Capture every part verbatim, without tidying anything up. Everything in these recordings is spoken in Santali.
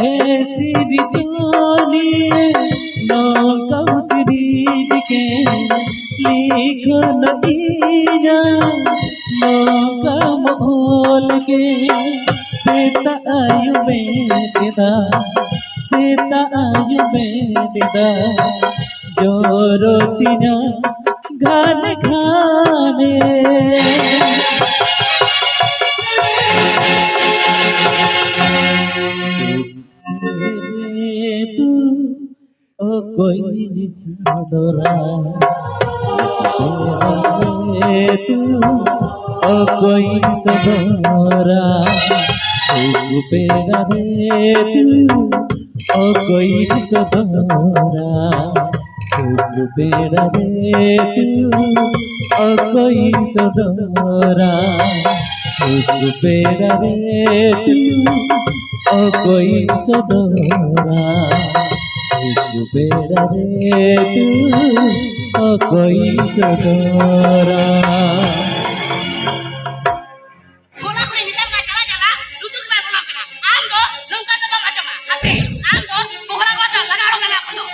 ᱮᱥᱤ ᱵᱤᱪᱷᱚᱱᱤ ᱱᱚᱝᱠᱟᱢ ᱥᱤᱨᱤᱡᱽ ᱠᱮ, ᱞᱤᱠᱷᱚᱱ ᱤᱧᱟ ᱱᱚᱝᱠᱟᱢ ᱚᱞ ᱠᱮ᱾ ᱥᱮᱛᱟᱜ ᱟᱹᱭᱩᱵ ᱮ ᱫᱮᱫᱟ, ᱥᱮᱛᱟᱜ ᱟᱹᱭᱩᱵ ᱮ ᱫᱮᱫᱟ, ᱡᱚᱨᱚ ᱛᱤᱧᱟ ᱜᱷᱟᱱᱮ ᱜᱷᱟᱱᱮ᱾ ᱛᱩ ᱚᱠᱚᱭᱤᱧ ᱥᱚᱫᱚᱨᱟ? ᱛᱩ ᱚᱠᱚᱭᱤᱧ ᱥᱚᱫᱚᱨᱟ? ᱥᱩᱠ ᱵᱮᱲᱟ ᱨᱮ ᱛᱩ ᱚᱠᱚᱭᱤᱧ ᱥᱚᱫᱚᱨᱟ? ᱥᱩᱠ ᱵᱮᱲᱟ ᱨᱮ ᱛᱩ ᱚᱠᱚᱭᱤᱧ ᱥᱚᱫᱚᱨᱟ? ᱥᱩᱠ ᱵᱮᱲᱟ ᱨᱮ ᱛᱩ ᱚᱠᱚᱭᱤᱧ ᱥᱚᱫᱚᱨᱟ? ᱥᱩᱠ ᱵᱮᱲᱟ ᱨᱮ ᱛᱩ ᱚᱠᱚᱭᱤᱧ ᱥᱚᱫᱚᱨᱟ? ᱜᱚᱞᱟ ᱠᱩᱲᱤ ᱢᱮᱛᱟᱢ ᱠᱟᱱᱟ ᱪᱟᱞᱟᱜ ᱪᱟᱞᱟᱜ, ᱞᱩᱛᱩᱨ ᱜᱮ ᱵᱟᱭ ᱵᱚᱞᱚᱱ ᱠᱟᱱᱟ᱾ ᱟᱢ ᱫᱚ ᱱᱚᱝᱠᱟ ᱫᱚ ᱵᱟᱢ ᱟᱸᱡᱚᱢᱟ᱾ ᱦᱟᱯᱮ, ᱟᱢ ᱫᱚ ᱜᱚᱦᱚᱲᱟ ᱜᱚᱦᱚᱲᱟ ᱫᱚ ᱞᱟᱜᱟ ᱚᱰᱚᱠ ᱠᱟᱱᱟ ᱟᱢ ᱫᱚ᱾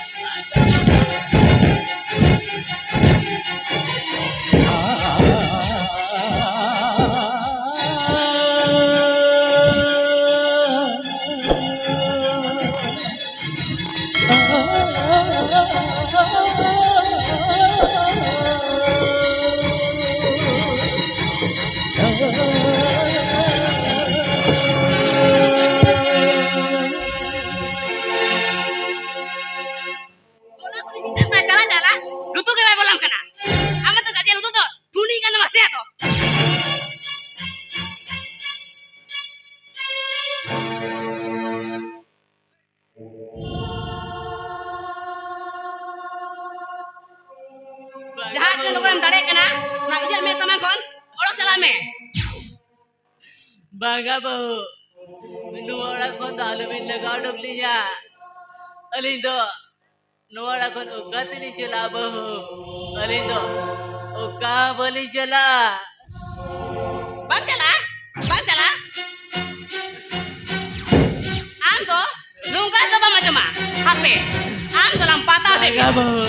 ᱪᱟᱞᱟᱜ, ᱪᱟᱞᱟᱜ, ᱞᱩᱛᱩᱨ ᱜᱮ ᱵᱟᱭ ᱵᱚᱞᱚᱱ ᱠᱟᱱᱟ᱾ ᱟᱢ ᱢᱟᱛᱚ ᱜᱟᱡᱮ ᱞᱩᱛᱩᱨ ᱫᱚ ᱴᱩᱱᱤ ᱠᱟᱱ ᱛᱟᱢᱟ ᱥᱮ ᱟᱫᱚ? ᱡᱟᱦᱟᱸ ᱛᱤᱱᱟᱹᱜ ᱞᱚᱜᱚᱱᱮᱢ ᱫᱟᱲᱮᱭᱟᱜ ᱠᱟᱱᱟ, ᱚᱱᱟ ᱤᱧᱟᱹᱜ ᱢᱮᱫ ᱥᱟᱢᱟᱝ ᱠᱷᱚᱱ ᱚᱰᱚᱠ ᱪᱟᱞᱟᱜ ᱢᱮ᱾ ᱵᱟᱝᱟ ᱵᱟᱹᱦᱩ, ᱱᱚᱣᱟ ᱚᱲᱟᱜ ᱠᱷᱚᱱ ᱫᱚ ᱟᱞᱚᱵᱤᱱ ᱞᱟᱜᱟ ᱩᱰᱩᱠ ᱞᱤᱧᱟ᱾ ᱟᱹᱞᱤᱧ ᱫᱚ ᱱᱚᱣᱟ ᱚᱲᱟᱜ ᱠᱷᱚᱱ ᱚᱠᱟ ᱛᱮᱞᱤᱧ ᱪᱟᱞᱟᱜᱼᱟ ᱵᱟᱹᱦᱩ? ᱟᱹᱞᱤᱧ ᱫᱚ ᱚᱠᱟ ᱵᱟᱹᱞᱤᱧ ᱪᱟᱞᱟᱜ? ᱵᱟᱢ ᱪᱟᱞᱟᱜᱼᱟ? ᱵᱟᱢ ᱪᱟᱞᱟᱜᱼᱟ? ᱟᱢ ᱫᱚ ᱱᱚᱝᱠᱟ ᱫᱚ ᱵᱟᱢ ᱟᱸᱡᱚᱢᱟ᱾ ᱦᱟᱯᱮ, ᱟᱢ ᱫᱚᱞᱟᱝ ᱯᱟᱛᱟ ᱥᱮᱫ ᱜᱮ᱾ ᱵᱟᱝᱟ ᱵᱟᱹᱵᱩ᱾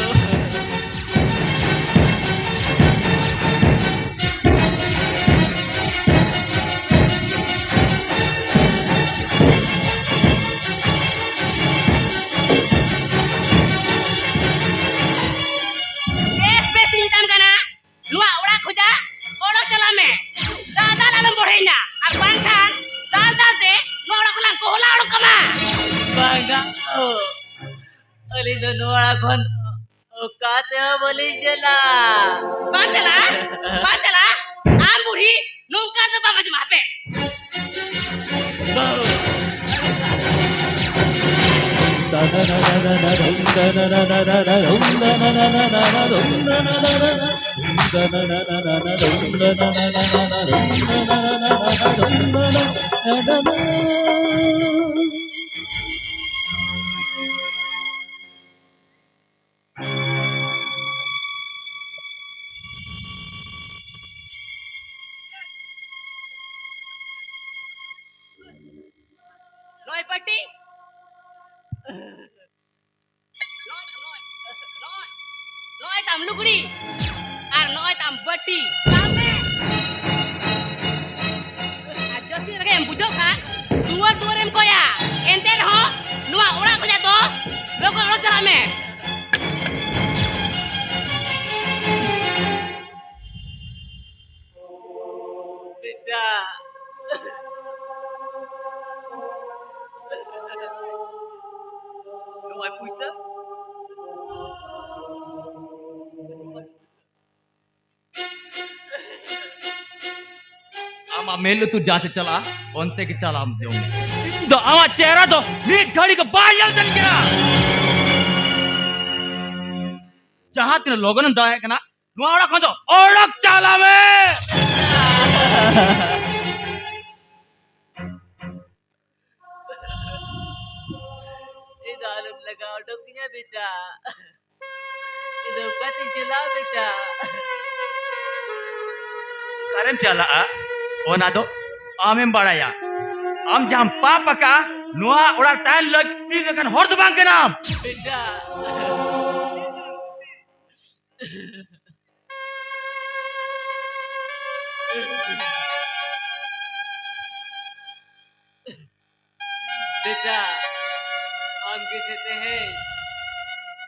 ᱵᱮᱥ, ᱵᱮᱥ ᱤᱧ ᱢᱮᱛᱟᱢ ᱠᱟᱱᱟ, ᱱᱚᱣᱟ ᱚᱲᱟᱜ ᱠᱷᱚᱱᱟᱜ ᱚᱰᱚᱠ ᱪᱟᱞᱟᱜ ᱢᱮ᱾ ᱫᱟᱞ ᱫᱟᱞ ᱟᱞᱚᱢ ᱵᱚᱲᱦᱮᱧᱟ, ᱟᱨ ᱵᱟᱝᱠᱷᱟᱱ ᱫᱟᱞ ᱫᱟᱞ ᱛᱮ ᱱᱚᱣᱟ ᱚᱲᱟᱜ ᱠᱷᱚᱱᱟᱜ ᱜᱚᱦᱞᱟ ᱚᱰᱚᱠ ᱠᱟᱢᱟ᱾ ᱵᱟᱝᱟ ᱳ, ᱟᱹᱞᱤᱧ ᱫᱚ ᱱᱚᱣᱟ ᱚᱲᱟᱜ ᱠᱷᱚᱱ ᱚᱠᱟ ᱛᱮᱦᱚᱸ ᱵᱟᱹᱞᱤᱧ ᱪᱟᱞᱟᱜᱼᱟ᱾ ᱵᱟᱢ ᱪᱟᱞᱟᱜᱼᱟ? ᱵᱟᱢ ᱪᱟᱞᱟᱜᱼᱟ? ᱟᱢ ᱵᱩᱲᱦᱤ ᱱᱚᱝᱠᱟ ᱫᱚ ᱵᱟᱢ ᱟᱸᱡᱚᱢᱟ, ᱦᱟᱯᱮ᱾ ᱱᱚᱜᱼᱚᱭ ᱯᱟᱹᱴᱤ᱾ ᱱᱚᱜᱼᱚᱭ, ᱱᱚᱜᱼᱚᱭ, ᱱᱚᱜᱼᱚᱭ, ᱱᱚᱜᱼᱚᱭ ᱛᱟᱢ ᱞᱩᱜᱽᱲᱤ᱾ ᱟᱨ ᱱᱚᱜᱼᱚᱭ ᱛᱟᱢ ᱵᱟᱹᱴᱤ᱾ ᱥᱟᱵ ᱢᱮ᱾ ᱟᱨ ᱡᱟᱹᱥᱛᱤ ᱨᱮᱸᱜᱮᱡ ᱮᱢ ᱵᱩᱡᱷᱟᱹᱣ ᱠᱷᱟᱱ ᱫᱩᱣᱟᱹᱨ ᱫᱩᱣᱟᱹᱨ ᱮᱢ ᱠᱚᱭᱟ᱾ ᱮᱱᱛᱮ ᱨᱮᱦᱚᱸ ᱱᱚᱣᱟ ᱚᱲᱟᱜ ᱠᱷᱚᱱᱟᱜ ᱫᱚ ᱞᱚᱜᱚᱱ ᱚᱰᱚᱠ ᱪᱟᱞᱟᱜ ᱢᱮ᱾ ᱵᱮᱴᱟ᱾ ᱱᱚᱜᱼᱚᱭ ᱯᱩᱭᱥᱟᱹ᱾ ᱟᱢᱟᱜ ᱢᱮᱫ ᱞᱩᱛᱩᱨ ᱡᱟᱦᱟᱸ ᱥᱮᱫ ᱪᱟᱞᱟᱜᱼᱟ, ᱚᱱᱛᱮ ᱜᱮ ᱪᱟᱞᱟᱜ ᱟᱢ ᱡᱚᱝ ᱢᱮ᱾ ᱤᱧ ᱫᱚ ᱟᱢᱟᱜ ᱪᱮᱦᱨᱟ ᱫᱚ ᱢᱤᱫ ᱜᱷᱟᱹᱲᱤ ᱠᱚ ᱵᱟᱭ ᱧᱮᱞ ᱥᱟᱱᱟᱧ ᱠᱟᱱᱟ᱾ ᱡᱟᱦᱟᱸ ᱛᱤᱱᱟᱹᱜ ᱞᱚᱜᱚᱱᱮᱢ ᱫᱟᱲᱮᱭᱟᱜ ᱠᱟᱱᱟ, ᱱᱚᱣᱟ ᱚᱲᱟᱜ ᱠᱷᱚᱱ ᱫᱚ ᱚᱲᱚᱠ ᱪᱟᱞᱟᱜ ᱢᱮ᱾ ᱤᱧ ᱫᱚ ᱟᱞᱚᱢ ᱞᱟᱜᱟ ᱚᱰᱚᱠᱤᱧᱟ ᱵᱮᱴᱟ᱾ ᱤᱧ ᱫᱚ ᱚᱠᱟᱛᱤᱧ ᱪᱟᱞᱟᱜᱼᱟ ᱵᱮᱴᱟ? ᱚᱠᱟᱨᱮᱢ ᱪᱟᱞᱟᱜᱼᱟ, ᱚᱱᱟ ᱫᱚ ᱟᱢᱮᱢ ᱵᱟᱲᱟᱭᱟ᱾ ᱟᱢ ᱡᱟᱦᱟᱸᱢ ᱯᱟᱯ ᱟᱠᱟᱫᱼᱟ, ᱱᱚᱣᱟ ᱚᱲᱟᱜ ᱛᱟᱦᱮᱱ ᱞᱟᱹᱠᱛᱤ ᱞᱮᱠᱟᱱ ᱦᱚᱲ ᱫᱚ ᱵᱟᱝ ᱠᱟᱱᱟᱢ᱾ ᱵᱮᱴᱟ, ᱵᱮᱴᱟ, ᱟᱢ ᱜᱮᱥᱮ ᱛᱮᱦᱮᱧ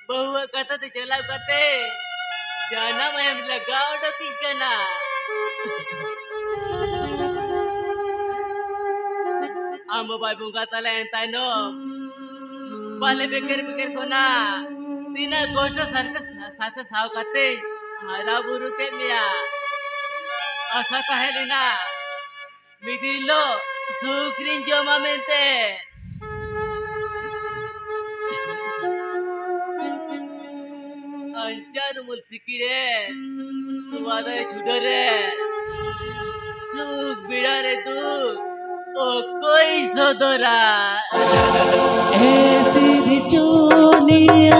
ᱵᱟᱹᱦᱩᱣᱟᱜ ᱠᱟᱛᱷᱟ ᱛᱮ ᱪᱟᱞᱟᱣ ᱠᱟᱛᱮ ᱡᱟᱱᱟᱢ ᱮᱢ ᱞᱟᱜᱟᱣ ᱚᱰᱚᱠᱤᱧ ᱠᱟᱱᱟ᱾ ᱟᱢ ᱵᱟᱵᱟᱭ ᱵᱚᱸᱜᱟ ᱛᱟᱞᱟᱭᱮᱱ ᱛᱟᱭᱱᱚᱢ, ᱵᱟᱞᱮ ᱵᱮᱠᱮᱨ ᱵᱮᱠᱮᱨ ᱠᱷᱚᱱᱟᱜ ᱛᱤᱱᱟᱹᱜ ᱠᱚᱥᱴᱚ ᱥᱟᱨᱠᱮ ᱥᱟᱥᱮ ᱥᱟᱶ ᱠᱟᱛᱮ ᱦᱟᱨᱟ ᱵᱩᱨᱩ ᱠᱮᱫ ᱢᱮᱭᱟ᱾ ᱟᱥᱟ ᱛᱟᱦᱮᱸ ᱞᱮᱱᱟ ᱢᱤᱫ ᱫᱤᱱ ᱦᱤᱞᱳᱜ ᱥᱩᱠ ᱨᱤᱧ ᱡᱚᱢᱟ ᱢᱮᱱᱛᱮ᱾ ᱟᱧᱪᱟᱨ ᱩᱢᱩᱞ ᱥᱤᱠᱲᱤ ᱨᱮ, ᱛᱚᱣᱟ ᱫᱟᱨᱮ ᱪᱩᱰᱟᱹ ᱨᱮ, ᱥᱩᱠ ᱵᱮᱲᱟ ᱨᱮ ᱫᱩᱠ ᱚᱠᱚᱭ ᱥᱚᱫᱚᱨᱟ? ᱮ ᱥᱤᱨᱡᱚᱱᱤᱭᱟᱹ,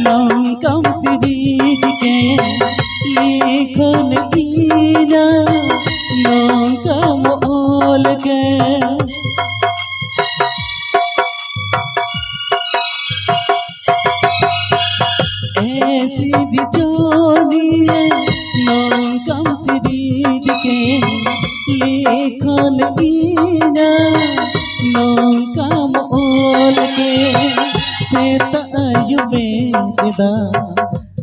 ᱱᱚᱝᱠᱟᱢ ᱥᱤᱨᱤᱡᱽ ᱠᱮ, ᱞᱤᱠᱷᱚᱱ ᱤᱧᱟ ᱱᱚᱝᱠᱟᱢ ᱚᱞ ᱠᱮ᱾ ᱮ ᱥᱤᱨᱡᱚᱱᱤᱭᱟᱹ, ᱱᱚᱝᱠᱟᱢ ᱥᱤᱨᱤᱡᱽ ᱠᱮ, ᱞᱤᱠᱷᱚᱱ ᱤᱧᱟ ᱱᱚᱝᱠᱟᱢ ᱚᱞ ᱠᱮ᱾ ᱥᱮᱛᱟᱜ ᱟᱹᱭᱩᱵᱮ ᱫᱮᱫᱟ,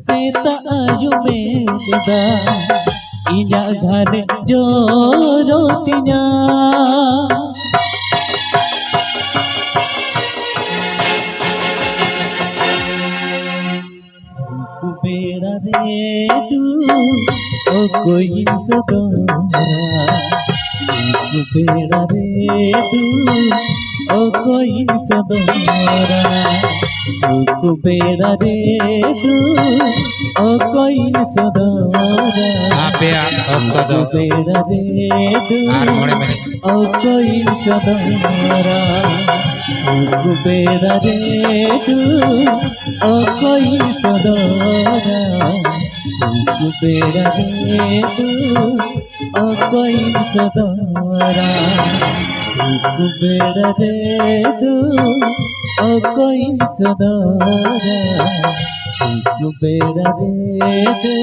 ᱥᱮᱛᱟᱜ ᱟᱹᱭᱩᱵᱮ ᱫᱮᱫᱟ, ᱤᱧᱟᱜ ᱜᱷᱟᱱᱮ ᱡᱚᱨᱚ ᱛᱤᱧᱟ᱾ ᱥᱩᱠ ᱵᱮᱲᱟ ᱨᱮ ᱫᱩ ᱚᱠᱚᱭᱤᱧ ᱥᱚᱫᱚᱨᱟ? ᱥᱩᱠ ᱵᱮᱲᱟ ᱨᱮ ᱫᱩ ᱚᱠᱚᱭᱤᱧ ᱥᱚᱫᱚᱨᱟ? ᱥᱩᱠ ᱵᱮᱲᱟ ᱨᱮ ᱫᱩ ᱚᱠᱚᱭᱤᱧ ᱥᱚᱫᱚᱨᱟ? ᱟᱯᱮᱭᱟᱜ ᱚᱠᱛᱚ ᱫᱚ ᱥᱩᱠ ᱵᱮᱲᱟ ᱨᱮ ᱫᱩ ᱟᱨ ᱢᱚᱬᱮ ᱢᱤᱱᱤᱴ᱾ ᱚᱠᱚᱭᱤᱧ ᱥᱚᱫᱚᱨᱟ? ᱥᱩᱠ ᱵᱮᱲᱟ ᱨᱮ ᱫᱩ ᱚᱠᱚᱭᱤᱧ ᱥᱚᱫᱚᱨᱟ? ᱥᱩᱠ ᱵᱮᱲᱟ ᱨᱮᱫᱚ ᱚᱠᱚᱭ ᱥᱚᱫᱚᱨᱟ? ᱥᱩᱠ ᱵᱮᱲᱟ ᱨᱮᱫᱚ ᱚᱠᱚᱭ ᱥᱚᱫᱚᱨᱟ? ᱥᱩᱠ ᱵᱮᱲᱟ ᱨᱮᱫᱚ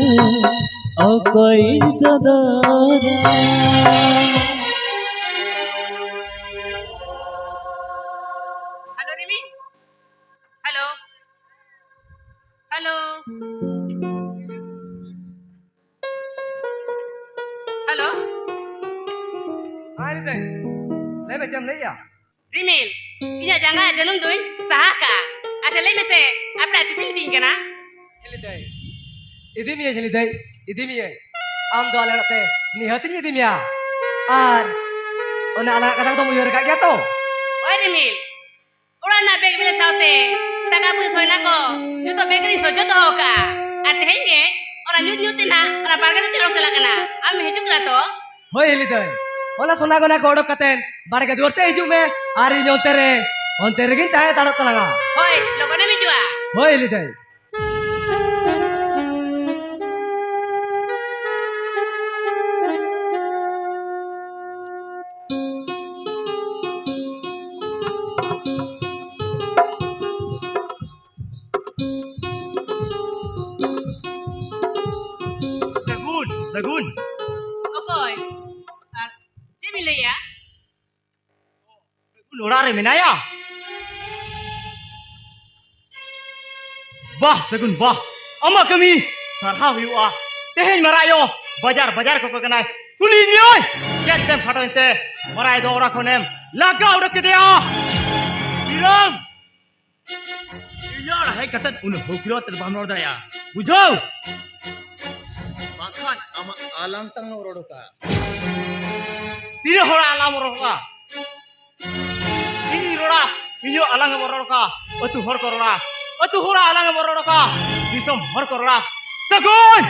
ᱚᱠᱚᱭ ᱥᱚᱫᱚᱨᱟ? ᱦᱮᱞᱳ ᱨᱤᱢᱤᱞ, ᱦᱮᱞᱳ, ᱦᱮᱞᱳ, ᱦᱮᱞᱳ᱾ ᱦᱮᱸ ᱨᱤᱛᱟᱹᱭ, ᱞᱟᱹᱭ ᱢᱮ, ᱪᱮᱫ ᱮᱢ ᱞᱟᱹᱭᱮᱜᱼᱟ? ᱨᱤᱢᱤᱞ, ᱤᱧᱟᱹᱜ ᱡᱟᱸᱜᱟ ᱡᱟᱹᱱᱩᱢ ᱫᱚᱧ ᱥᱟᱦᱟ ᱠᱟᱜᱼᱟ᱾ ᱟᱪᱪᱷᱟ, ᱞᱟᱹᱭ ᱢᱮᱥᱮ, ᱟᱯᱲᱟ ᱛᱤᱥᱮᱢ ᱤᱫᱤᱧ ᱠᱟᱱᱟ? ᱦᱤᱞᱤ ᱫᱟᱹᱭ, ᱤᱫᱤ ᱢᱮᱭᱟᱹᱧ, ᱦᱤᱞᱤ ᱫᱟᱹᱭ, ᱤᱫᱤ ᱢᱮᱭᱟᱹᱧ᱾ ᱟᱢ ᱫᱚ ᱟᱞᱮ ᱚᱲᱟᱜ ᱛᱮ ᱱᱤᱦᱟᱹᱛᱤᱧ ᱤᱫᱤ ᱢᱮᱭᱟ᱾ ᱟᱨ ᱚᱱᱟ ᱟᱞᱟᱝᱟᱜ ᱠᱟᱛᱷᱟ ᱠᱚᱫᱚᱢ ᱩᱭᱦᱟᱹᱨ ᱟᱠᱟᱫ ᱜᱮᱭᱟ ᱛᱚ? ᱦᱳᱭ ᱨᱤᱢᱤᱞ, ᱚᱲᱟᱜ ᱨᱮᱱᱟᱜ ᱵᱮᱜᱽ ᱵᱮᱞᱮ ᱥᱟᱶᱛᱮ ᱴᱟᱠᱟ ᱯᱩᱭᱥᱟᱹ ᱥᱚᱭᱞᱟ ᱠᱚ ᱡᱚᱛᱚ ᱵᱮᱜᱽ ᱨᱮᱧ ᱥᱚᱡᱷᱚ ᱫᱚᱦᱚ ᱠᱟᱜᱼᱟ᱾ ᱟᱨ ᱛᱮᱦᱮᱧ ᱜᱮ ᱚᱱᱟ ᱧᱩᱛ ᱧᱩᱛ ᱛᱮ ᱱᱟᱜ ᱚᱱᱟ ᱵᱟᱲᱜᱮ ᱫᱚ ᱛᱮ ᱚᱰᱚᱠ ᱪᱟᱞᱟᱜ ᱠᱟᱱᱟ᱾ ᱟᱢ ᱦᱤᱡᱩᱜ ᱠᱟᱱᱟ ᱛᱚ? ᱦᱳᱭ ᱦᱤᱞᱤ ᱫᱟᱹᱭ, ᱚᱱᱟ ᱥᱚᱱᱟ ᱜᱚᱱᱟ ᱠᱚ ᱚᱰᱚᱠ ᱠᱟᱛᱮ ᱵᱟᱲᱜᱮ ᱫᱩᱣᱟᱹᱨ ᱛᱮ ᱦᱤᱡᱩᱜ ᱢᱮ᱾ ᱟᱨ ᱤᱧ ᱚᱱᱛᱮ ᱨᱮ, ᱚᱱᱛᱮ ᱨᱮᱜᱤᱧ ᱛᱟᱦᱮᱸ ᱦᱟᱛᱟᱲᱚᱜ ᱛᱟᱞᱟᱝᱟ᱾ ᱦᱳᱭ, ᱞᱚᱜᱚᱱᱮᱢ ᱦᱤᱡᱩᱜᱼᱟ᱾ ᱦᱳᱭ ᱦᱤᱞᱤ ᱫᱟᱹᱭ᱾ ᱥᱟᱹᱜᱩᱱ, ᱥᱟᱹᱜᱩᱱ᱾ ᱚᱠᱚᱭ? ᱟᱨ ᱪᱮᱫ ᱵᱤᱱ ᱞᱟᱹᱭᱟ? ᱥᱟᱹᱜᱩᱱ ᱚᱲᱟᱜ ᱨᱮ ᱢᱮᱱᱟᱭᱟ? ᱵᱟᱦ ᱥᱟᱹᱜᱩᱱ, ᱵᱟᱦ, ᱟᱢᱟᱜ ᱠᱟᱹᱢᱤ ᱥᱟᱨᱦᱟᱣ ᱦᱩᱭᱩᱜᱼᱟ᱾ ᱛᱮᱦᱮᱧ ᱢᱟᱨᱟᱭ ᱟᱭᱳ ᱵᱟᱡᱟᱨ ᱵᱟᱡᱟᱨ ᱠᱚᱠᱚ ᱠᱟᱱᱟᱭ, ᱠᱩᱞᱤᱭᱮ ᱢᱮᱭᱟᱭ, ᱪᱮᱫ ᱛᱮᱢ ᱯᱷᱟᱴᱚᱭᱮᱱ ᱛᱮ ᱢᱟᱨᱟᱭ ᱫᱚ ᱚᱲᱟᱜ ᱠᱷᱚᱱᱮᱢ ᱞᱟᱜᱟ ᱩᱰᱩᱠ ᱠᱮᱫᱮᱭᱟ? ᱵᱤᱨᱟᱢ! ᱤᱧᱟᱹᱜ ᱚᱲᱟᱜ ᱦᱮᱡ ᱠᱟᱛᱮ ᱩᱱᱟᱹᱜ ᱦᱚᱠᱤᱨᱚ ᱟᱛᱮ ᱵᱟᱢ ᱨᱚᱲ ᱫᱟᱲᱮᱭᱟᱜᱼᱟ, ᱵᱩᱡᱷᱟᱹᱣ? ᱵᱟᱝᱠᱷᱟᱱ ᱟᱢᱟᱜ ᱟᱞᱟᱝ ᱛᱟᱝ ᱨᱚᱲ ᱠᱟᱜᱼᱟ᱾ ᱛᱤᱱᱟᱹᱜ ᱦᱚᱲᱟᱜ ᱟᱞᱟᱝ ᱨᱚᱲ ᱠᱟᱜᱼᱟ? ᱤᱧᱤᱧ ᱨᱚᱲᱟ, ᱤᱧᱟᱹᱜ ᱟᱞᱟᱝ ᱮᱢ ᱨᱚᱲ ᱠᱟᱜᱼᱟ, ᱟᱹᱛᱩ ᱦᱚᱲ ᱠᱚ ᱨᱚᱲᱟ, ᱟᱹᱛᱩ ᱦᱚᱲᱟᱜ ᱟᱞᱟᱝ ᱮᱢ ᱨᱚᱲ ᱠᱟᱜᱼᱟ, ᱫᱤᱥᱚᱢ ᱦᱚᱲ ᱠᱚ ᱨᱚᱲᱟ᱾ ᱥᱟᱹᱜᱩᱱ!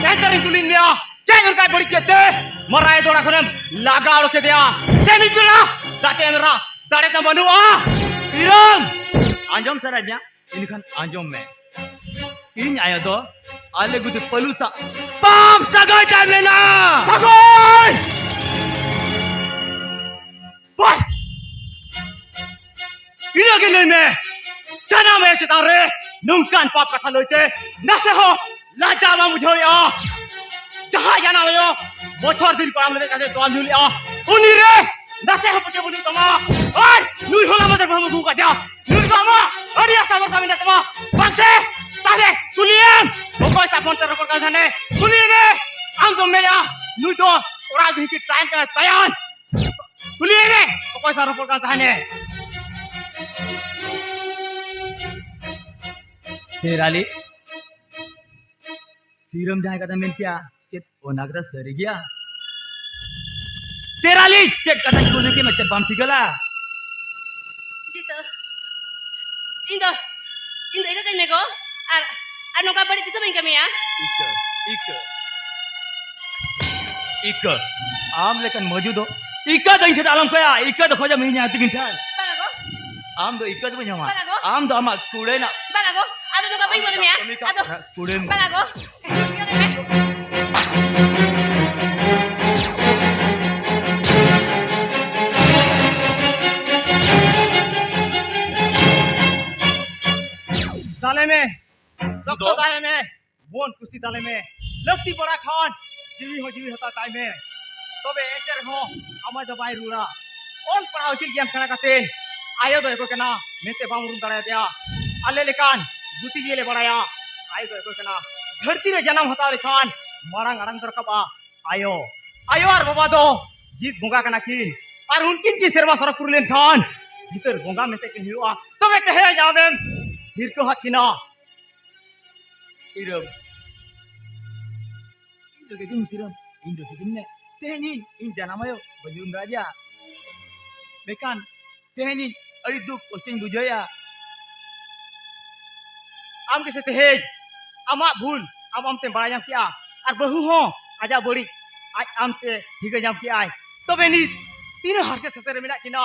ᱮᱱᱛᱮ ᱨᱮᱧ ᱠᱩᱞᱤᱭᱮᱫ ᱢᱮᱭᱟ, ᱪᱮᱫ ᱫᱚᱨᱠᱟᱨ ᱵᱟᱹᱲᱤᱡ ᱠᱮᱫ ᱛᱮ ᱢᱟᱨᱟᱭ ᱫᱚ ᱚᱲᱟᱜ ᱠᱷᱚᱱᱮᱢ ᱞᱟᱜᱟ ᱚᱰᱚᱠ ᱠᱮᱫᱮᱭᱟ? ᱥᱮ ᱢᱤᱫ ᱵᱮᱲᱟ ᱫᱟᱛᱮ ᱮᱢ ᱨᱟ ᱫᱟᱲᱮ ᱛᱟᱢ ᱵᱟᱹᱱᱩᱜᱼᱟ? ᱵᱤᱨᱟᱢ! ᱟᱸᱡᱚᱢ ᱥᱟᱱᱟᱭᱮᱫ ᱢᱮᱭᱟ? ᱮᱱᱠᱷᱟᱱ ᱟᱸᱡᱚᱢ ᱢᱮ᱾ ᱤᱧ ᱟᱭᱳ ᱫᱚ ᱟᱞᱮ ᱜᱩᱫᱤ ᱯᱟᱹᱞᱩ ᱥᱟᱶ ᱯᱟᱯ ᱥᱟᱹᱜᱟᱹᱭ ᱛᱟᱭ ᱢᱮᱱᱟᱜᱼᱟ᱾ ᱥᱟᱹᱜᱟᱹᱭ! ᱵᱟᱥ! ᱤᱱᱟᱹᱜᱮ ᱞᱟᱹᱭ ᱢᱮ, ᱡᱟᱱᱟᱢ ᱟᱭᱳ ᱪᱮᱛᱟᱱ ᱨᱮ ᱱᱚᱝᱠᱟᱱ ᱯᱟᱯ ᱠᱟᱛᱷᱟ ᱞᱟᱹᱭᱛᱮ ᱱᱟᱥᱮ ᱦᱚᱸ ᱞᱟᱡᱟᱣ ᱵᱟᱢ ᱵᱩᱡᱷᱟᱹᱣᱮᱫᱼᱟ? ᱡᱟᱦᱟᱸᱭ ᱡᱟᱱᱟᱢ ᱟᱭᱳ ᱵᱚᱪᱷᱚᱨ ᱫᱤᱱ ᱠᱚᱲᱟᱢ ᱞᱮᱵᱮᱫ ᱠᱟᱛᱮ ᱛᱚᱣᱟᱢ ᱧᱩ ᱞᱮᱫᱼᱟ, ᱩᱱᱤ ᱨᱮ ᱱᱟᱥᱮ ᱦᱚᱸ ᱯᱟᱹᱛᱭᱟᱹᱣ ᱵᱟᱹᱱᱩᱜ ᱛᱟᱢᱟ᱾ ᱟᱨ ᱱᱩᱭ ᱦᱚᱞᱟ ᱢᱟᱫᱷᱮᱨ ᱵᱟᱹᱦᱩᱢ ᱟᱹᱜᱩ ᱟᱠᱟᱫᱮᱭᱟ, ᱱᱩᱭ ᱫᱚ ᱟᱢᱟᱜ ᱟᱹᱰᱤ ᱟᱥᱟ ᱵᱷᱚᱨᱥᱟ ᱢᱮᱱᱟᱜ ᱛᱟᱢᱟ᱾ ᱵᱟᱝ ᱥᱮ? ᱛᱟᱦᱞᱮ ᱠᱩᱞᱤᱭᱮᱢ, ᱚᱠᱚᱭ ᱥᱟᱵ ᱢᱚᱱᱛᱮ ᱨᱚᱯᱚᱲ ᱠᱟᱱ ᱛᱟᱦᱮᱱᱮ? ᱠᱩᱞᱤᱭᱮᱢᱮ, ᱟᱢ ᱫᱚᱢ ᱢᱮᱱᱟ ᱱᱩᱭ ᱫᱚ ᱚᱲᱟᱜ ᱜᱮ ᱛᱟᱭᱟᱱ ᱠᱟᱱᱟᱭ, ᱛᱟᱭᱟᱱ᱾ ᱠᱩᱞᱤᱭᱮᱢᱮ, ᱚᱠᱚᱭ ᱥᱟᱶ ᱨᱚᱯᱚᱲ ᱠᱟᱱ ᱛᱟᱦᱮᱱᱮ? ᱥᱮᱨ ᱟᱞᱤ, ᱥᱤᱨᱟᱹᱢ ᱡᱟᱦᱟᱸ ᱠᱟᱛᱷᱟ ᱢᱮᱱ ᱠᱮᱭᱟ, ᱪᱮᱫ ᱚᱱᱟ ᱠᱟᱛᱷᱟ ᱥᱟᱹᱨᱤ ᱜᱮᱭᱟ? ᱥᱮᱨ ᱟᱞᱤ, ᱪᱮᱫ ᱠᱟᱛᱷᱟᱧ ᱠᱩᱞᱤ ᱠᱮᱫ ᱢᱮ, ᱪᱮᱫ ᱵᱟᱢ ᱴᱷᱤᱠᱟᱹ ᱞᱮᱫᱼᱟ? ᱡᱤᱛᱟᱹ, ᱤᱧ ᱫᱚ, ᱤᱧ ᱫᱚ ᱤᱠᱟᱹ ᱠᱟᱹᱧ ᱢᱮ ᱜᱚ, ᱟᱨ, ᱟᱨ ᱱᱚᱝᱠᱟ ᱵᱟᱹᱲᱤᱡ ᱛᱤᱥ ᱦᱚᱸ ᱵᱟᱹᱧ ᱠᱟᱹᱢᱤᱭᱟ᱾ ᱤᱠᱟᱹ, ᱤᱠᱟᱹ, ᱤᱠᱟᱹ, ᱟᱢ ᱞᱮᱠᱟᱱ ᱢᱚᱡᱩ ᱫᱚ ᱤᱠᱟᱹ ᱫᱚ ᱤᱧ ᱴᱷᱮᱱ ᱟᱞᱚᱢ ᱠᱚᱭᱟ, ᱤᱠᱟᱹ ᱫᱚ ᱠᱷᱚᱡᱟ ᱢᱮ ᱤᱧ ᱟᱹᱛᱤ ᱴᱷᱮᱱ᱾ ᱵᱟᱝᱟ ᱜᱚ᱾ ᱟᱢ ᱫᱚ ᱤᱠᱟᱹ ᱫᱚ ᱵᱟᱹᱧ ᱧᱟᱢᱟ᱾ ᱵᱟᱝᱟ ᱜᱚ᱾ ᱟᱢ ᱫᱚ ᱟᱢᱟᱜ ᱠᱩᱲᱟᱹᱭ ᱱᱟᱜ ᱵᱟᱝᱟ ᱜᱚ, ᱟᱫᱚ ᱱᱚᱝᱠᱟ ᱵᱟᱹᱧ ᱵᱚᱫᱚᱞ ᱢᱮᱭᱟ᱾ ᱠᱟᱹᱢᱤ ᱠᱟᱜ ᱟᱫᱚ ᱠᱩᱲᱟᱹᱭ ᱢᱮ᱾ ᱵᱟᱝᱟ ᱜᱚ᱾ ᱫᱟᱞᱮ ᱢᱮ, ᱥᱚᱠᱛᱚ ᱫᱚ? ᱫᱟᱞᱮ ᱢᱮ, ᱢᱚᱱ ᱠᱩᱥᱤ ᱫᱟᱞᱮ ᱢᱮ᱾ ᱞᱟᱹᱠᱛᱤ ᱯᱟᱲᱟᱜ ᱠᱷᱟᱱ ᱡᱤᱣᱤ ᱦᱚᱸ ᱡᱤᱣᱤ ᱦᱟᱛᱟᱣ ᱛᱟᱭ ᱢᱮ᱾ ᱛᱚᱵᱮ ᱮᱱᱛᱮ ᱨᱮᱦᱚᱸ ᱟᱢᱟᱜ ᱫᱚ ᱵᱟᱭ ᱨᱩᱣᱟᱹᱲᱟ᱾ ᱚᱞ ᱯᱟᱲᱦᱟᱣ ᱪᱮᱫ ᱜᱮᱭᱟᱱ ᱥᱮᱬᱟ ᱠᱟᱛᱮ ᱟᱭᱳ ᱫᱚ ᱚᱠᱚᱭ ᱠᱟᱱᱟ ᱢᱮᱱᱛᱮ ᱵᱟᱢ ᱩᱨᱩᱢ ᱫᱟᱲᱮᱭᱟᱫᱮᱭᱟ᱾ ᱟᱞᱮ ᱞᱮᱠᱟᱱ ᱜᱩᱛᱤ ᱜᱮᱞᱮ ᱵᱟᱲᱟᱭᱟ ᱟᱭᱳ ᱫᱚ ᱚᱠᱚᱭ ᱠᱟᱱᱟ᱾ ᱫᱷᱟᱹᱨᱛᱤ ᱨᱮ ᱡᱟᱱᱟᱢ ᱦᱟᱛᱟᱣ ᱞᱮᱠᱷᱟᱱ ᱢᱟᱲᱟᱝ ᱟᱲᱟᱝ ᱫᱚ ᱨᱟᱠᱟᱵᱼᱟ ᱟᱭᱳ᱾ ᱟᱭᱳ ᱟᱨ ᱵᱟᱵᱟ ᱫᱚ ᱡᱤᱛ ᱵᱚᱸᱜᱟ ᱠᱟᱱᱟ ᱠᱤᱱ, ᱟᱨ ᱩᱱᱠᱤᱱ ᱠᱤᱱ ᱥᱮᱨᱢᱟ ᱥᱟᱨᱟ ᱯᱩᱨᱟᱹᱣ ᱞᱮᱱᱠᱷᱟᱱ ᱵᱷᱤᱛᱟᱹᱨ ᱵᱚᱸᱜᱟ ᱢᱮᱱᱛᱮ ᱠᱤᱱ ᱦᱩᱭᱩᱜᱼᱟ᱾ ᱛᱚᱵᱮ ᱛᱮᱦᱮᱧ ᱟᱢᱮᱢ ᱦᱤᱨᱠᱟᱹ ᱦᱟᱫ ᱠᱤᱱᱟ᱾ ᱥᱤᱨᱟᱹᱢ, ᱤᱧ ᱫᱚ ᱜᱮᱫᱤᱧ ᱥᱤᱨᱟᱹᱢ, ᱤᱧ ᱫᱚ ᱜᱮᱫᱤᱧ ᱢᱮ᱾ ᱛᱮᱦᱮᱧ ᱤᱧ, ᱤᱧ ᱡᱟᱱᱟᱢ ᱟᱭᱳ ᱵᱟᱹᱧ ᱩᱨᱩᱢ ᱫᱟᱲᱮᱭᱟᱫᱮᱭᱟ᱾ ᱢᱮᱱᱠᱷᱟᱱ ᱛᱮᱦᱮᱧ ᱤᱧ ᱟᱹᱰᱤ ᱫᱩᱠ ᱠᱚᱥᱴᱚᱧ ᱵᱩᱡᱷᱟᱹᱣᱮᱫᱼᱟ᱾ ᱟᱢ ᱜᱮᱥᱮ ᱛᱮᱦᱮᱧ ᱟᱢᱟᱜ ᱵᱷᱩᱞ ᱟᱢ ᱟᱢᱛᱮᱢ ᱵᱟᱲᱟᱭ ᱧᱟᱢ ᱠᱮᱜᱼᱟ, ᱟᱨ ᱵᱟᱹᱦᱩ ᱦᱚᱸ ᱟᱡᱟᱜ ᱵᱟᱹᱲᱤᱡ ᱟᱡ ᱟᱢᱛᱮ ᱴᱷᱤᱠᱟᱹ ᱧᱟᱢ ᱠᱮᱜᱼᱟᱭ᱾ ᱛᱚᱵᱮ ᱱᱤᱛ ᱛᱤᱱᱟᱹᱜ ᱦᱟᱨᱠᱮᱛ ᱥᱟᱥᱮᱛ ᱨᱮ ᱢᱮᱱᱟᱜ ᱠᱤᱱᱟ,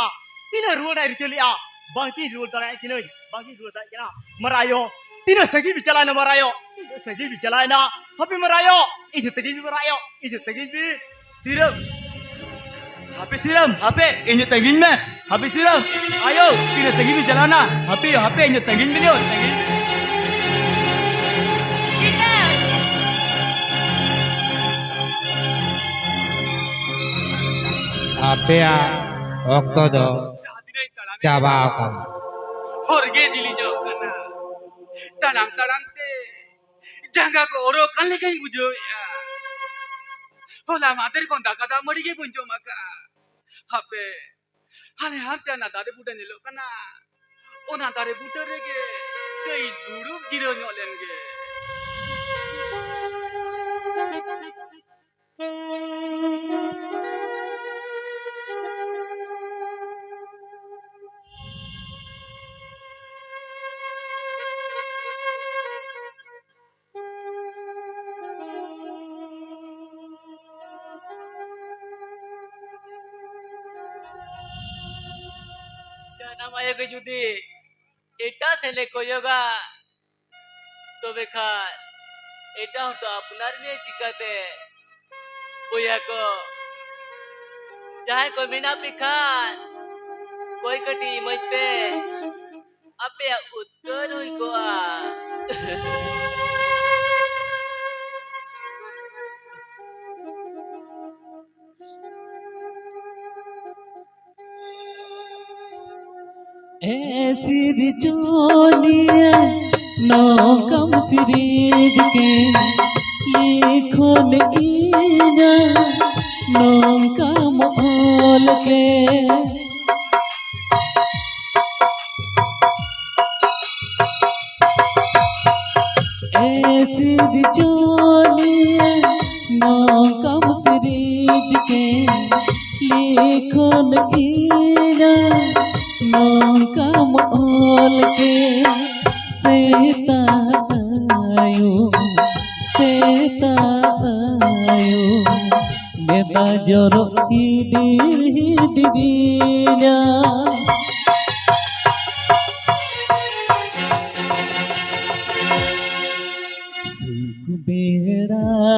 ᱛᱤᱱᱟᱹᱜ ᱨᱩᱣᱟᱹᱲ ᱨᱮᱱᱟᱜ ᱨᱤᱠᱟᱹ ᱞᱮᱜᱼᱟ, ᱵᱟᱝᱠᱤᱱ ᱨᱩᱣᱟᱹᱲ ᱫᱟᱲᱮᱭᱟᱜ ᱠᱤᱱᱟᱹᱧ, ᱵᱟᱝᱠᱤᱱ ᱨᱩᱣᱟᱹᱲ ᱫᱟᱲᱮᱭᱟᱜ ᱠᱤᱱᱟ᱾ ᱢᱟᱨᱟᱝ ᱟᱭᱳ, ᱛᱤᱱᱟᱹᱜ ᱥᱟᱺᱜᱤᱧ ᱵᱤᱱ ᱪᱟᱞᱟᱣᱮᱱᱟ ᱢᱟᱨᱟᱭᱚ? ᱛᱤᱱᱟᱹᱜ ᱥᱟᱺᱜᱤᱧ ᱵᱤᱱ ᱪᱟᱞᱟᱣᱮᱱᱟ? ᱦᱟᱯᱮ ᱢᱟᱨᱟᱭᱚ, ᱤᱧ ᱴᱷᱮᱱ ᱛᱟᱺᱜᱤᱧ ᱢᱮ ᱢᱟᱨᱟᱭᱚ, ᱤᱧ ᱴᱷᱮᱱ ᱛᱟᱺᱜᱤᱧ ᱢᱮ᱾ ᱥᱤᱨᱟᱹᱢ, ᱦᱟᱯᱮ ᱥᱤᱨᱟᱹᱢ, ᱦᱟᱯᱮ, ᱤᱧ ᱴᱷᱮᱱ ᱛᱟᱺᱜᱤᱧ ᱢᱮ᱾ ᱦᱟᱯᱮ ᱥᱤᱨᱟᱹᱢ, ᱟᱭᱳ, ᱛᱤᱱᱟᱹᱜ ᱥᱟᱺᱜᱤᱧ ᱵᱤᱱ ᱪᱟᱞᱟᱣᱮᱱᱟ? ᱦᱟᱯᱮ, ᱦᱟᱯᱮ, ᱤᱧ ᱴᱷᱮᱱ ᱛᱟᱺᱜᱤᱧ ᱢᱮ ᱭᱳ, ᱛᱟᱺᱜᱤᱧ᱾ ᱟᱯᱮᱭᱟᱜ ᱚᱠᱛᱚ ᱫᱚ ᱪᱟᱵᱟ ᱟᱠᱟᱱᱟ᱾ ᱦᱚᱨ ᱜᱮ ᱡᱤᱞᱤᱧᱚᱜ ᱠᱟᱱᱟ᱾ ᱛᱟᱲᱟᱢ ᱛᱟᱲᱟᱢ ᱛᱮ ᱡᱟᱸᱜᱟ ᱠᱚ ᱚᱨᱚᱜ ᱠᱟᱱ ᱞᱮᱠᱟᱧ ᱵᱩᱡᱷᱟᱹᱣᱮᱫᱼᱟ᱾ ᱦᱚᱞᱟ ᱢᱟᱫᱷᱮᱨ ᱠᱷᱚᱱ ᱫᱟᱠᱟ ᱫᱟᱜ ᱢᱟᱹᱲᱤ ᱜᱮ ᱵᱟᱹᱧ ᱡᱚᱢ ᱟᱠᱟᱫᱼᱟ᱾ ᱦᱟᱯᱮ, ᱦᱟᱱᱮ ᱦᱟᱱᱛᱮ ᱚᱱᱟ ᱫᱟᱨᱮ ᱵᱩᱴᱟᱹ ᱧᱮᱞᱚᱜ ᱠᱟᱱᱟ, ᱚᱱᱟ ᱫᱟᱨᱮ ᱵᱩᱴᱟᱹ ᱨᱮᱜᱮ ᱠᱟᱹᱡ ᱫᱩᱲᱩᱵ ᱡᱤᱨᱟᱹᱣ ᱧᱚᱜ ᱞᱮᱱ ᱜᱮ᱾ ᱡᱟᱱᱟᱢ ᱟᱭᱳ ᱜᱮ ᱡᱩᱫᱤ ᱮᱴᱟᱜ ᱥᱮᱫ ᱮ ᱠᱚᱭᱚᱜᱟ, ᱛᱚᱵᱮ ᱠᱷᱟᱱ ᱮᱴᱟᱜ ᱦᱚᱲ ᱫᱚ ᱟᱯᱱᱟᱨ ᱢᱮᱭᱟ ᱪᱤᱠᱟᱹᱛᱮ? ᱵᱚᱭᱦᱟ ᱠᱚ, ᱡᱟᱦᱟᱸᱭ ᱠᱚ ᱢᱮᱱᱟᱜ ᱯᱮ ᱠᱷᱟᱱ, ᱠᱚᱭ ᱠᱟᱹᱴᱤᱡ ᱤᱢᱟᱹᱧ ᱯᱮ, ᱟᱯᱮᱭᱟᱜ ᱩᱫᱽᱜᱟᱹᱨ ᱦᱩᱭ ᱠᱚᱜᱼᱟ᱾ ᱮ ᱥᱤᱨᱡᱚᱱᱤᱭᱟᱹ, ᱱᱚᱝᱠᱟᱢ ᱥᱤᱨᱤᱡᱽ ᱠᱮ, ᱞᱤᱠᱷᱚᱱ ᱤᱧᱟ, ᱱᱚᱝᱠᱟᱢ ᱚᱞ ᱠᱮ᱾ ᱮ ᱥᱤᱨᱡᱚᱱᱤᱭᱟᱹ, ᱱᱚᱝᱠᱟᱢ ᱥᱤᱨᱤᱡᱽ ᱠᱮ, ᱞᱤᱠᱷᱚᱱ ᱤᱧᱟ, ᱱᱚᱝᱠᱟᱢ ᱚᱞ ᱠᱮ᱾ ᱥᱮᱛᱟᱜ ᱟᱭᱳ, ᱥᱮᱛᱟᱜ ᱟᱭᱳ, ᱢᱮᱫ ᱫᱟᱜ ᱡᱚᱨᱚᱜ ᱤᱫᱤ ᱤᱫᱤᱧᱟ᱾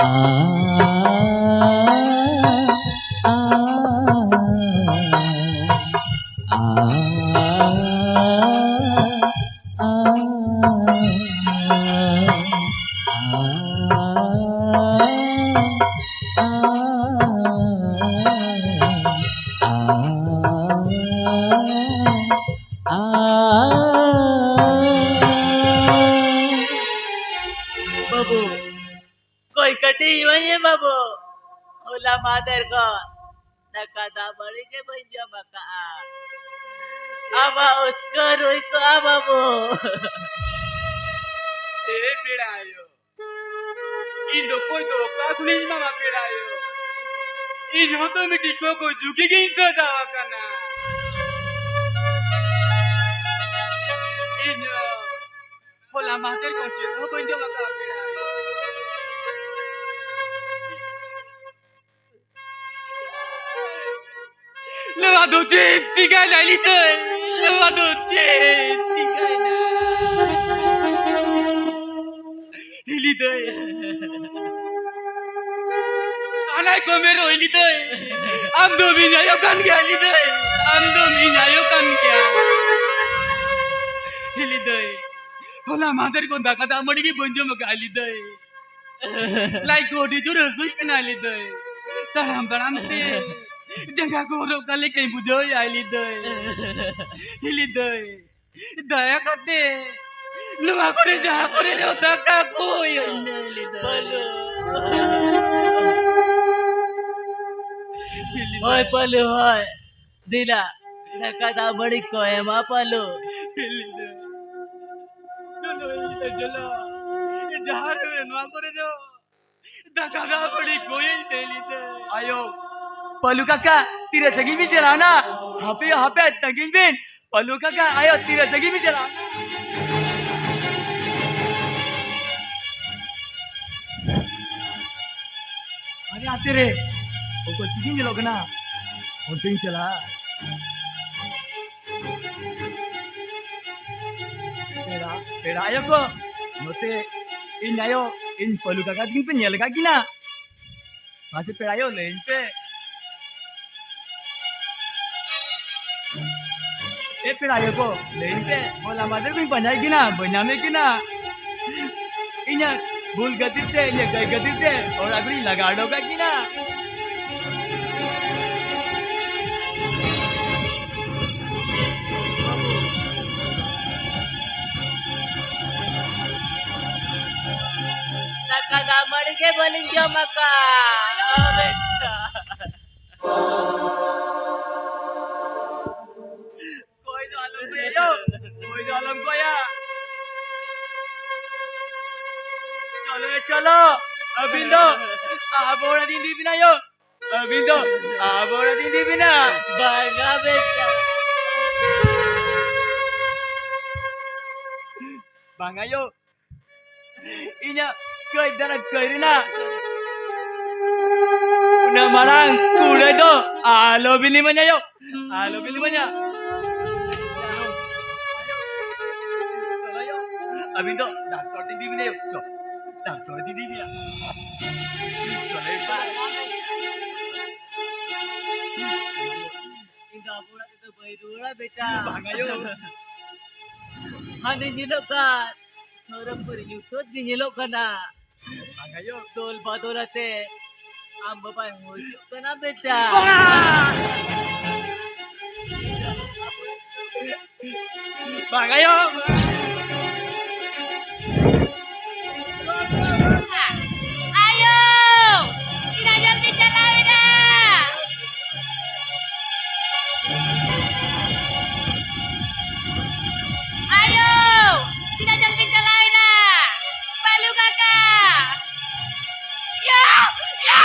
ᱟ, ᱟ, ᱟ, ᱟ, ᱟ, ᱟ, ᱟ᱾ ᱵᱟᱹᱵᱩ, ᱠᱚᱭ ᱠᱟᱹᱴᱤᱡ ᱤᱢᱟᱹᱧ ᱢᱮ ᱵᱟᱹᱵᱩ᱾ ᱦᱚᱞᱟ ᱢᱟᱦᱫᱮᱨ ᱠᱷᱚᱱ ᱫᱟᱠᱟ ᱫᱟᱜ ᱢᱟᱹᱲᱤ ᱜᱮ ᱵᱟᱹᱧ ᱡᱚᱢ ᱟᱠᱟᱜᱼᱟ᱾ ᱟᱢᱟᱜ ᱩᱫᱽᱠᱟᱹᱨ ᱦᱩᱭ ᱠᱚᱜᱼᱟ ᱵᱟᱹᱵᱩ᱾ ᱮ ᱯᱮᱲᱟ ᱟᱭᱳ, ᱤᱧ ᱫᱚ ᱚᱠᱚᱭ ᱫᱚ ᱚᱠᱟ ᱠᱷᱚᱱᱤᱧ ᱮᱢᱟᱢᱟ ᱯᱮᱲᱟ ᱟᱭᱳ? ᱤᱧ ᱦᱚᱸᱛᱚ ᱢᱤᱫᱴᱤᱡ ᱜᱚᱜᱚ ᱡᱩᱜᱤ ᱜᱤᱧ ᱥᱟᱡᱟᱣ ᱟᱠᱟᱱᱟ᱾ ᱤᱧ ᱦᱚᱞᱟ ᱢᱟᱦᱫᱮᱨ ᱠᱷᱚᱱ ᱪᱮᱫ ᱦᱚᱸ ᱵᱟᱹᱧ ᱡᱚᱢ ᱟᱠᱟᱫᱼᱟ ᱯᱮᱲᱟ ᱟᱭᱳ᱾ ᱱᱚᱣᱟ ᱫᱚ ᱪᱮᱫ ᱪᱤᱠᱟᱹᱭᱮᱱᱟ ᱦᱤᱞᱤ ᱫᱟᱹᱭ? ᱱᱚᱣᱟ ᱫᱚ ᱪᱮᱫ ᱪᱤᱠᱟᱹᱭᱮᱱᱟ? ᱦᱤᱞᱤ ᱫᱟᱹᱭ᱾ ᱟᱱᱟᱭ ᱠᱚᱢᱮᱨᱚ ᱦᱤᱞᱤ ᱫᱟᱹᱭ᱾ ᱟᱢ ᱫᱚᱢ ᱤᱧ ᱟᱭᱳ ᱠᱟᱱ ᱜᱮᱭᱟ ᱦᱤᱞᱤ ᱫᱟᱹᱭ᱾ ᱟᱢ ᱫᱚᱢ ᱤᱧ ᱟᱭᱳ ᱠᱟᱱ ᱜᱮᱭᱟ᱾ ᱦᱤᱞᱤ ᱫᱟᱹᱭ᱾ ᱦᱚᱞᱟ ᱢᱟᱦᱫᱮᱨ ᱠᱷᱚᱱ ᱫᱟᱠᱟ ᱫᱟᱜ ᱢᱟᱹᱲᱤ ᱜᱮ ᱵᱟᱹᱧ ᱡᱚᱢ ᱟᱠᱟᱫᱼᱟ ᱦᱤᱞᱤ ᱫᱟᱹᱭ᱾ ᱞᱟᱡ ᱠᱚ ᱟᱹᱰᱤ ᱡᱳᱨ ᱦᱟᱹᱥᱩᱧ ᱠᱟᱱᱟ ᱦᱤᱞᱤ ᱫᱟᱹᱭ᱾ ᱛᱟᱲᱟᱢ ᱛᱟᱲᱟᱢ ᱛᱮ ᱡᱟᱸᱜᱟ ᱠᱚ ᱦᱚᱨᱚᱜ ᱠᱟᱜ ᱞᱮᱠᱟᱧ ᱵᱩᱡᱷᱟᱹᱣᱮᱫᱼᱟ ᱦᱤᱞᱤ ᱫᱟᱹᱭ᱾ ᱦᱤᱞᱤ ᱫᱟᱹᱭ, ᱫᱟᱭᱟ ᱠᱟᱛᱮ ᱱᱚᱣᱟ ᱠᱚᱨᱮ ᱡᱟᱦᱟᱸ ᱠᱚᱨᱮ ᱨᱮᱦᱚᱸ ᱫᱟᱠᱟ ᱠᱚ ᱦᱩᱭᱩᱜ ᱢᱮ ᱦᱤᱞᱤ ᱫᱟᱹᱭ᱾ ᱯᱟᱹᱞᱩ᱾ ᱦᱤᱞᱤ ᱦᱳᱭ ᱫᱟᱹᱭ᱾ ᱯᱟᱹᱞᱩ, ᱦᱳᱭ᱾ ᱫᱮᱞᱟ, ᱫᱟᱠᱟ ᱫᱟᱜ ᱢᱟᱹᱲᱤ ᱠᱚ ᱮᱢᱟ ᱯᱟᱹᱞᱩ᱾ ᱦᱤᱞᱤ ᱫᱟᱹᱭ᱾ ᱪᱚᱞᱚ, ᱦᱤᱞᱤ ᱫᱟᱹᱭ, ᱪᱚᱞᱚ᱾ ᱡᱟᱦᱟᱸ ᱨᱮ ᱱᱚᱣᱟ ᱠᱚᱨᱮ ᱫᱚ ᱫᱟᱠᱟ ᱫᱟᱜ ᱢᱟᱹᱲᱤ ᱠᱚᱭᱮᱧ ᱯᱮ ᱦᱤᱞᱤ ᱫᱟᱹᱭ᱾ ᱟᱭᱳ, ᱯᱟᱹᱞᱩ ᱠᱟᱠᱟ, ᱛᱤᱨᱮ ᱥᱟᱺᱜᱤᱧ ᱵᱤᱱ ᱪᱟᱞᱟᱣᱱᱟ? ᱦᱟᱯᱮ, ᱦᱟᱯᱮ, ᱛᱟᱺᱜᱤᱧ ᱵᱤᱱ᱾ ᱯᱟᱹᱞᱩ ᱠᱟᱠᱟ, ᱟᱭᱳ, ᱛᱤᱨᱮ ᱥᱟᱺᱜᱤᱧ ᱵᱤᱱ ᱪᱟᱞᱟᱣᱱᱟ? ᱟᱨᱮ, ᱦᱟᱱᱛᱮ ᱨᱮ ᱚᱠᱚᱭ ᱪᱤᱠᱤᱧ ᱧᱮᱞᱚᱜ ᱠᱟᱱᱟ? ᱚᱱᱛᱮᱧ ᱪᱟᱞᱟᱜᱼᱟ᱾ ᱯᱮᱲᱟ, ᱯᱮᱲᱟ ᱟᱭᱳ ᱠᱚ, ᱱᱚᱛᱮ ᱤᱧ ᱟᱭᱳ ᱤᱧ ᱯᱟᱹᱞᱩ ᱠᱟᱠᱟ ᱛᱟᱹᱠᱤᱱ ᱯᱮ ᱧᱮᱞ ᱟᱠᱟᱫ ᱠᱤᱱᱟ? ᱢᱟᱥᱮ ᱯᱮᱲᱟᱭᱳ, ᱞᱟᱹᱭᱟᱹᱧ ᱯᱮ᱾ ᱮ ᱯᱮᱲᱟᱭᱳ ᱠᱚ, ᱞᱟᱹᱭᱟᱹᱧ ᱯᱮ, ᱦᱚᱞᱟ ᱢᱟᱫᱷᱮᱨ ᱠᱷᱚᱱᱤᱧ ᱯᱟᱸᱡᱟᱭᱮᱫ ᱠᱤᱱᱟ, ᱵᱟᱹᱧ ᱧᱟᱢᱮᱫ ᱠᱤᱱᱟ᱾ ᱤᱧᱟᱹᱜ ᱵᱷᱩᱞ ᱠᱷᱟᱹᱛᱤᱨ ᱛᱮ, ᱤᱧᱟᱹᱜ ᱠᱟᱹᱭ ᱠᱷᱟᱹᱛᱤᱨ ᱛᱮ ᱚᱲᱟᱜ ᱠᱷᱚᱱᱤᱧ ᱞᱟᱜᱟ ᱦᱚᱴᱚ ᱠᱟᱜ ᱠᱤᱱᱟ᱾ ᱫᱟᱠᱟ ᱫᱟᱜ ᱢᱟᱹᱲᱤ ᱜᱮ ᱵᱟᱹᱞᱤᱧ ᱡᱚᱢ ᱟᱠᱟᱫ᱾ ᱠᱚᱭ ᱫᱚ ᱟᱞᱚᱢ ᱠᱚᱭᱟ ᱭᱳ, ᱠᱚᱭ ᱫᱚ ᱟᱞᱚᱢ ᱠᱚᱭᱟ᱾ ᱪᱚᱞᱚ, ᱪᱚᱞᱚ, ᱟᱹᱵᱤᱱ ᱫᱚ ᱟᱵᱚ ᱚᱲᱟᱜ ᱤᱫᱤ ᱵᱤᱱᱟ ᱭᱳ, ᱟᱹᱵᱤᱱ ᱫᱚ ᱟᱵᱚ ᱚᱲᱟᱜ ᱤᱫᱤ ᱵᱤᱱᱟ᱾ ᱵᱟᱝᱟ ᱵᱮᱴᱟ᱾ ᱵᱟᱝᱟ ᱭᱳ, ᱤᱧᱟᱹᱜ ᱠᱟᱹᱡ ᱫᱷᱟᱨᱟ ᱠᱟᱹᱡ ᱨᱮᱱᱟᱜ ᱩᱱᱟᱹᱜ ᱢᱟᱨᱟᱝ ᱠᱩᱲᱟᱹᱭ ᱫᱚ ᱟᱞᱚ ᱵᱤᱱ ᱤᱢᱟᱹᱧᱟ ᱭᱳ, ᱟᱞᱚ ᱵᱤᱱ ᱤᱢᱟᱹᱧᱟ᱾ ᱟᱹᱵᱤᱱ ᱫᱚ ᱰᱟᱠᱛᱚᱨ ᱴᱷᱮᱱ ᱤᱫᱤ ᱵᱤᱱ ᱭᱳ, ᱪᱚ, ᱰᱟᱠᱛᱚᱨ ᱴᱷᱮᱱ ᱤᱫᱤ ᱵᱤᱱᱟ᱾ ᱪᱚᱞᱮ ᱵᱟ᱾ ᱤᱧ ᱫᱚ ᱟᱵᱚ ᱚᱲᱟᱜ ᱛᱮᱫᱚ ᱵᱟᱹᱧ ᱨᱩᱣᱟᱹᱲᱟ ᱵᱮᱴᱟ᱾ ᱵᱟᱝᱟ ᱭᱳ᱾ ᱦᱟᱱᱮ ᱧᱮᱞᱚᱜ ᱠᱟᱱ ᱥᱚᱨᱚᱜᱽᱯᱩᱨᱤ ᱧᱩᱛᱟᱹᱛ ᱜᱮ ᱧᱮᱞᱚᱜ ᱠᱟᱱᱟ᱾ ᱵᱟᱝᱟ ᱭᱳ᱾ ᱫᱚᱞ ᱵᱟᱫᱚᱞ ᱟᱛᱮ ᱟᱢ ᱵᱟᱵᱟᱭ ᱦᱤᱡᱩᱜ ᱠᱟᱱᱟ ᱵᱮᱴᱟ᱾ ᱵᱟᱝᱟ᱾ ᱵᱟᱝ ᱟᱭᱳ᱾ ᱟᱭᱳ! ᱛᱤᱱᱟᱹᱜ ᱡᱷᱟᱹᱞ ᱵᱤᱱ ᱪᱟᱞᱟᱣᱮᱱᱟ? ᱟᱭᱳ! ᱛᱤᱱᱟᱹᱜ ᱡᱷᱟᱹᱞ ᱵᱤᱱ ᱪᱟᱞᱟᱣᱮᱱᱟ? ᱯᱟᱞᱩ ᱠᱟᱠᱟ! ᱭᱟ! ᱭᱟ!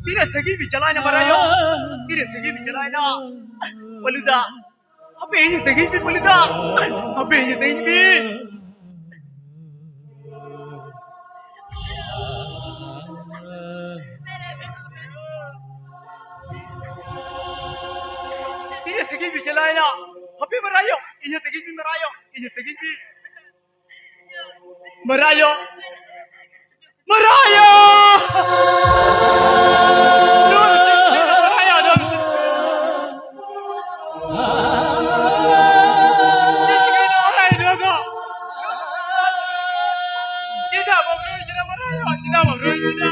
ᱛᱤᱱᱟᱹᱜ ᱥᱟᱺᱜᱤᱧ ᱵᱤᱱ ᱪᱟᱞᱟᱣᱮᱱᱟ ᱢᱟᱨᱟᱝ ᱟᱭᱳ? ᱛᱤᱱᱟᱹᱜ ᱥᱟᱺᱜᱤᱧ ᱵᱤᱱ ᱪᱟᱞᱟᱣᱮᱱᱟ? ᱯᱟᱞᱩ ᱫᱟ, ᱟᱯᱮ ᱤᱧ ᱥᱟᱺᱜᱤᱧ ᱵᱤᱱ ᱯᱟᱞᱩ ᱫᱟ, ᱟᱯᱮ ᱤᱧ ᱥᱟᱺᱜᱤᱧ ᱵᱤᱱ᱾ ᱪᱟᱞᱟᱣᱮᱱᱟ᱾ ᱦᱟᱯᱮ ᱢᱟᱨᱟᱭᱚ, ᱤᱧ ᱛᱮᱜᱮᱧ ᱢᱮ ᱢᱟᱨᱟᱭᱚ, ᱤᱧ ᱛᱮᱜᱮᱧ ᱢᱮ᱾ ᱢᱟᱨᱟᱭᱚ, ᱢᱟᱨᱟᱭᱚ! ᱢᱟᱨᱟᱭᱚ, ᱢᱟᱨᱟᱭᱚ ᱫᱚ᱾ ᱪᱮᱫᱟᱜ ᱵᱟᱢ ᱨᱚᱲ ᱠᱮᱫᱟ ᱢᱟᱨᱟᱭᱚ? ᱪᱮᱫᱟᱜ ᱵᱟᱢ ᱨᱚᱲ ᱠᱮᱫᱟ?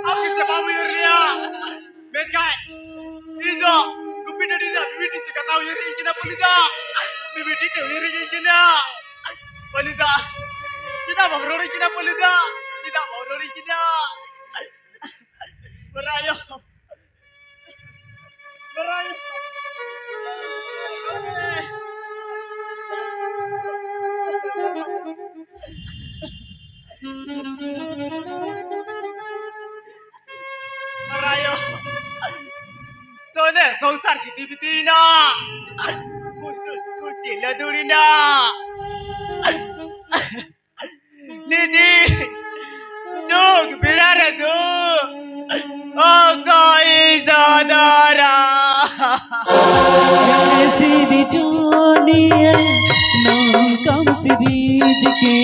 ᱟᱢ ᱜᱮᱥᱮ ᱵᱟᱢ ᱩᱭᱦᱟᱹᱨ ᱞᱮᱭᱟ? ᱢᱮᱱᱠᱷᱟᱱ ᱤᱧ ᱫᱚ ᱜᱩᱯᱤ ᱴᱟᱺᱰᱤ ᱨᱮᱱᱟᱜ ᱢᱤᱢᱤᱫᱴᱤᱡ ᱛᱮ ᱠᱟᱛᱷᱟ ᱩᱭᱦᱟᱹᱨ ᱦᱮᱡ ᱠᱟᱱᱟ ᱯᱟᱹᱞᱤᱫᱟ᱾ ᱢᱤᱢᱤᱫᱴᱤᱡ ᱛᱮ ᱩᱭᱦᱟᱹᱨ ᱦᱮᱡ ᱠᱟᱱᱟ ᱯᱟᱹᱞᱤᱫᱟ᱾ ᱪᱮᱫᱟᱜ ᱵᱟᱢ ᱨᱚᱲ ᱟᱹᱧ ᱠᱟᱱᱟ ᱯᱟᱹᱞᱤᱫᱟ? ᱪᱮᱫᱟᱜ ᱵᱟᱢ ᱨᱚᱲ ᱟᱹᱧ ᱠᱟᱱᱟ? ᱢᱟᱨᱟᱭᱚ᱾ ᱢᱟᱨᱟᱭᱚ᱾ ᱢᱟᱨᱟᱭᱚ᱾ ᱥᱚᱱᱮ ᱥᱚᱝᱥᱟᱨ ᱪᱷᱤᱛᱤ ᱵᱤᱛᱤᱭᱮᱱᱟ᱾ ᱠᱩᱴᱤ ᱞᱟᱹᱫᱩᱲᱤᱱᱟ᱾ ᱱᱤᱫᱤ ᱥᱩᱠ ᱵᱮᱲᱟ ᱨᱮᱫᱚ ᱚᱠᱚᱭ ᱥᱚᱫᱚᱨᱟ? ᱮ ᱥᱤᱨᱡᱚᱱᱤᱭᱟᱹ, ᱱᱚᱝᱠᱟᱢ ᱥᱤᱨᱤᱡᱽ ᱠᱮ,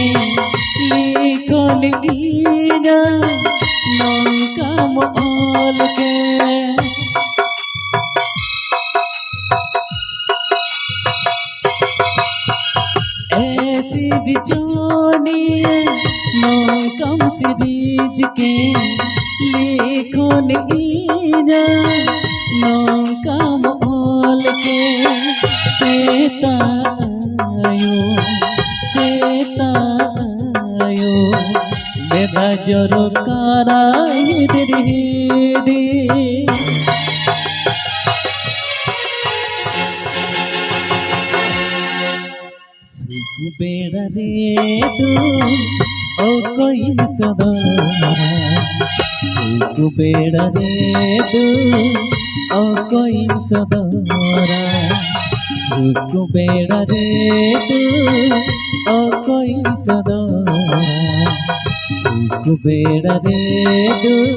ᱞᱤᱠᱷᱚᱱ ᱤᱧᱟ ᱱᱚᱝᱠᱟᱢ ᱚᱞ ᱠᱮ᱾ ᱮ ᱥᱤᱨᱡᱚᱱᱤᱭᱟᱹ, ᱱᱚᱝᱠᱟᱢ ᱥᱤᱨᱤᱡᱽ ᱠᱮ ᱞᱤᱠᱷᱚᱱ ᱤᱧᱟ, ᱱᱚᱝᱠᱟᱢ ᱚᱞ ᱠᱮ ᱥᱮᱛᱟᱜ ᱟᱭᱳ, ᱥᱮᱛᱟᱜ ᱟᱭᱳ, ᱢᱮᱫᱟ ᱡᱚᱨᱚ ᱠᱟᱨᱟᱭ ᱦᱤᱰᱤᱨ ᱦᱤᱰᱤᱨ᱾ ᱥᱩᱠ ᱵᱮᱲᱟ ᱨᱮᱫᱚ ᱚᱠᱚᱭᱤᱧ ᱥᱚᱫᱚᱨᱟ? ᱥᱩᱠ ᱵᱮᱲᱟ ᱨᱮᱫᱚ ᱚᱠᱚᱭᱤᱧ ᱥᱚᱫᱚᱨᱟ? ᱥᱩᱠ ᱵᱮᱲᱟ ᱨᱮᱫᱚ ᱚᱠᱚᱭᱤᱧ ᱥᱚᱫᱚᱨᱟ? ᱥᱩᱠ ᱵᱮᱲᱟ ᱨᱮᱫᱚ